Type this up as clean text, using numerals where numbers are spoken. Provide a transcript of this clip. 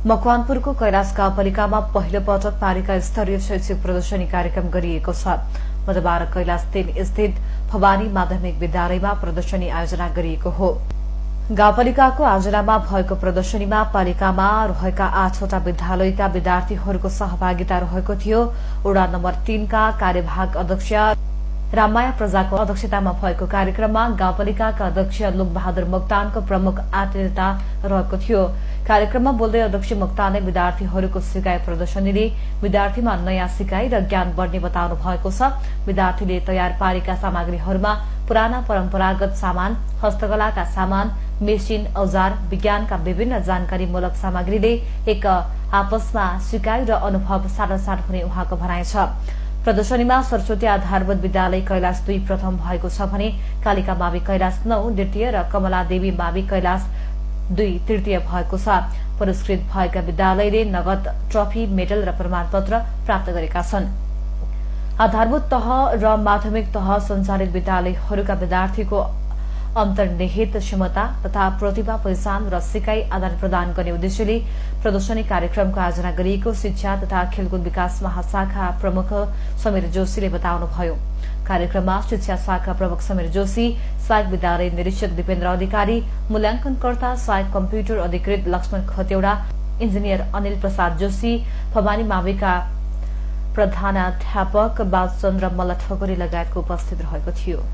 मकवानपुरको कैलाश गाउँपालिकामा पहिलो पटक पालिका स्तरीय शैक्षिक प्रदर्शनी कार्यक्रम गरिएको छ। बुधबार कैलाश 3 स्थित भवानी माध्यमिक विद्यालयमा प्रदर्शनी आयोजना गरिएको हो। गाउँपालिकाको आयोजनामा भएको प्रदर्शनीमा पालिकामा रहेका 8वटा विद्यालयका विद्यार्थीहरूको सहभागिता रहेको थियो। वडा नम्बर 3 का कार्यवाहक अध्यक्ष राममाया प्रजाको अध्यक्षतामा भएको कार्यक्रममा गाउँपालिकाका अध्यक्ष लोकबहादुर मोक्तानको प्रमुख आतिथ्यता रहेको थियो। कार्यक्रममा बोल्दै अध्यक्ष मोक्तानले विद्यार्थीहरूको सिकाइ प्रदर्शनीले विद्यार्थीमा नयाँ सिकाइ र ज्ञान बढ्ने बताउनु भएको छ। विद्यार्थीले तयार पारेका सामग्रीहरूमा पुराना परम्परागत सामान, हस्तकलाका सामान, मेसिन, औजार, विज्ञानका विभिन्न जानकारीमूलक सामग्रीले एक आपसमा सिकाइ र अनुभव साटासाट हुने उहाँको भनाइ छ। प्रदर्शनीमा सरस्वती आधारभूत विद्यालय कैलाश 2 प्रथम भएको छ भने कालिका मावि कैलाश 9 द्वितीय र कमला देवी मावि कैलाश 2 तृतीय भएको छ। पुरस्कृत भएका विद्यालयले नगद, ट्रफी, मेडल र प्रमाणपत्र प्राप्त गरेका छन्। आधारभूत तह र माध्यमिक तह सञ्चालित विद्यालयहरूका विद्यार्थीको अन्तर्निहित क्षमता तथा प्रतिभा पहिचान र सिकाइ आदान प्रदान गर्ने उद्देश्यले प्रदर्शनी कार्यक्रमको आयोजना गरिएको शिक्षा तथा खेलकुद विकास महाशाखा प्रमुख समीर जोशीले बताउनुभयो। कार्यक्रममा शिक्षा शाखा प्रमुख समीर जोशी, सहायक विद्यालय निरीक्षक दिपेन्द्र अधिकारी, मूल्याङ्कनकर्ता सहायक कम्प्युटर अधिकृत लक्ष्मण खतेवड़ा, इन्जिनियर अनिल प्रसाद जोशी, भवानी माविका प्रधानाध्यापक बालचन्द्र मल्ल ठकुरी लगायतको उपस्थित रहेको थियो।